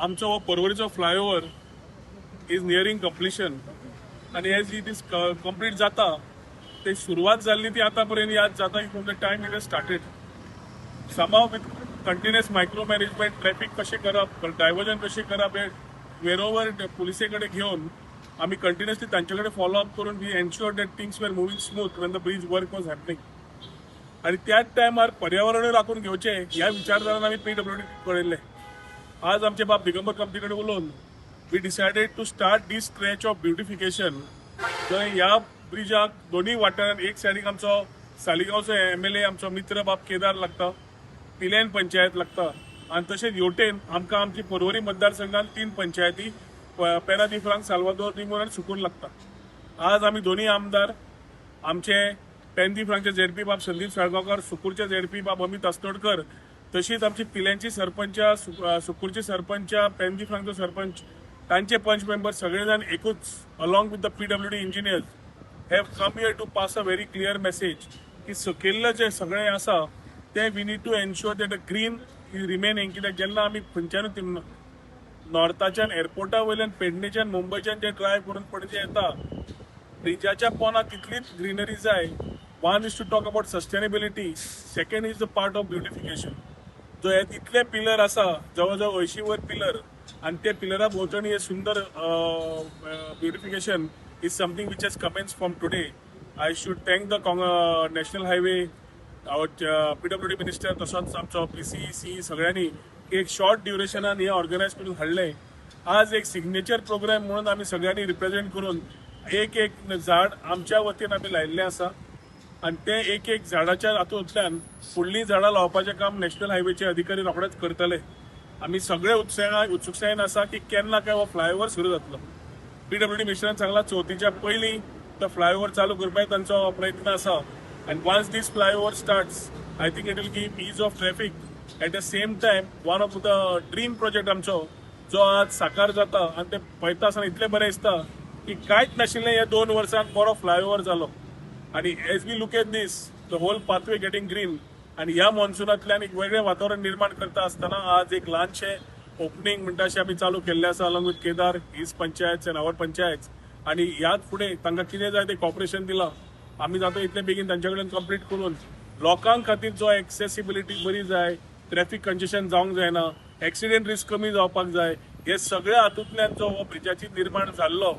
आमचो हो पर्वरीचो flyover is nearing completion आनी एज it is complete जाता, ते सुरवात जाल्ली ती आतां पर्यंत याद जाता की from the time it has started, somehow with continuous micro management, traffic कशें करप, डायवर्जन कशें करप, हे वेरोवर पुलिसे कडेन घेवन आमी कंटिन्युअसली तांचे कडेन फॉलो अप करून we ensure that things were moving smooth when the bridge work was happening. आणि त्याच टायमार पर्यावरणूय राखून घेवचें ह्या विचारधारान आमी पीडब्ल्यूडी पळयल्लें. आज आमचे बाब दिगंबर कामती कडेन उलोवन we decided to start this stretch of beautification, जंय ह्या ब्रिजाक दोनूय वाठारांत एक सायडीक आमचो सालिगांवचो एमएलए, आमचो मित्र बाब केदार लागता, पिल्यान पंचायत लागता आनी तशेंच हेवटेन आमकां आमची पर्वरी मतदारसंघात तीन पंचायती, पेरा दी फ्रांक, साल्वादोर रिमोर आनी सुकूर लागता. आज आमी दोनूय आमदार, आमचे पेंदी फ्रांकचे झेडपी बाब संदीप साळगांवकर, सुकूरचे झेडपी बाब अमित अस्नोडकर, तशीच आमची पिल्यांची सरपंच, सुकूरचे सरपंच, पेंदी फ्रांकचो सरपंच, तांचे पंच मेंबर सगळे जाण एकूच along with the PWD engineers have come here to pass a very clear message की सकयल्लें जें सगळें आसा तें we need to ensure that the green is remaining. कित्याक जेन्ना आमी खंयच्यानूय नॉर्थाच्यान एअरपोर्टा वयल्यान, पेडणेच्यान, मुंबयच्यान जे ड्रायव्ह करून पणजे येता, ब्रिजाच्या पोना तितलीच ग्रीनरी जाय. One is to talk about sustainability, second is the part of beautification. जो हे इतले पिलर आसा, जवळ जवळ 80 वयर पिलर आनी ते पिलरा भोंवतणी हे सुंदर beautification is something which has commenced from today. I should thank the National Highway, our PWD minister, तसोच आमचो पी सी, सी सगळ्यांनी की एक शॉर्ट ड्युरेशनान हे ऑर्गनायज करून हाडलें. आज एक सिग्नेचर प्रोग्राम म्हणून आमी सगळ्यांनी रिप्रेझेंट करून एक एक झाड आमच्या वतीन आमी लायिल्लें आसा आनी ते एक एक झाडाच्या हातूंतल्यान फुडलीं झाडां लावपाचें काम नॅशनल हायवेचे अधिकारी रोखडेच करतले. आमी सगळे उत्सुकतायेन आसा की केन्ना काय हो फ्लायओव्हर सुरू जातलो. पीडब्ल्यूडी मिनिस्टरान सांगला, चवथीच्या पयलीं तो फ्लायओव्हर चालू करपाक तांचो प्रयत्न आसा. And once this flyover starts, I think it will give ease of traffic. At the same time, one of the dream project आमचो जो आज साकार जाता आनी ते पळयता आसतना इतलें बरें दिसता की कांयच नाशिल्लें, ह्या 2 वर्सांत बरो फ्लायओव्हर जालो. आणि as we look at this, the whole pathway getting green आणि ह्या मॉन्सुनांतल्यान एक वेगळें वातावरण निर्माण करता आसतना आज एक ल्हानशें ओपनिंग म्हणटा अशें आमी चालू केल्लें आसा along with Kedar, his panchayat and our panchayat. आणि ह्याच फुडें तांकां कितें जाय तें कॉपरेशन दिलां. आमी जाता इतले बेगीन तांचे कडेन कंप्लीट करून लोकां खातीर जो एक्सेसिबिलिटी बरी जाय, ट्रॅफिक कंजेशन जावंक जायना, एक्सिडेंट रिस्क कमी जावपाक जाय, हे सगळ्या हातूंतल्यान जो हो ब्रिजाची निर्माण जाल्लो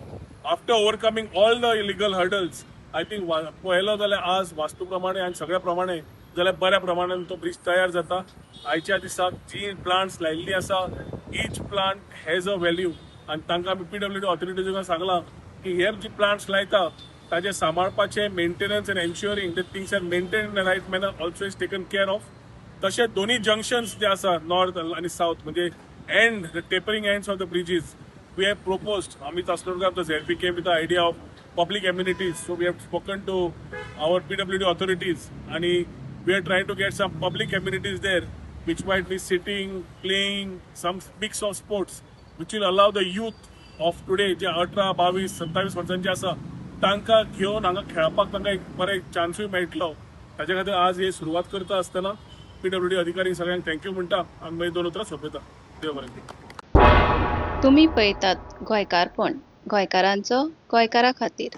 after overcoming all the legal hurdles, I think पळयलो जाल्यार आज वास्तू प्रमाणे आनी सगळ्या प्रमाणे जाल्यार बऱ्या प्रमाणान तो ब्रिज तयार जाता. आयच्या दिसाक जी प्लांट्स लायिल्ली आसा, each plant has a value. आनी तांकां आमी पीडब्ल्यूडी ऑथॉरिटीज सांगलां की हे जी प्लांट्स लायता ताजे सांबाळपाचे maintenance and ensuring the things are maintain in the right manner also is taken care of. तशें दोन्ही जंक्शन्स जे आसा, नॉर्थ आनी साऊथ, म्हणजे end, the tapering ends of the bridges, we have proposed, Amit Asnodkar, the ZP, came with the idea of public amenities. So we have spoken to our PWD authorities and we are trying to get some public amenities there, which might be sitting, playing, some mix of sports, which will allow the youth of today, जे 18, 22, 27 वर्सांचे आसा, तांकां घेवन हांगा खेळपाक तांकां एक बरें चान्सूय मेळटलो. ताच्या खातीर आज ही सुरवात करता आसतना पीडब्ल्यूडी अधिकारी सगळ्यांक thank you म्हणटा आनी मागीर दोन उतरां सोंपयता. देव बरें करूं. तुम्ही पळयतात गोंयकारपण, गोंयकारांचो गोंयकारा खातीर.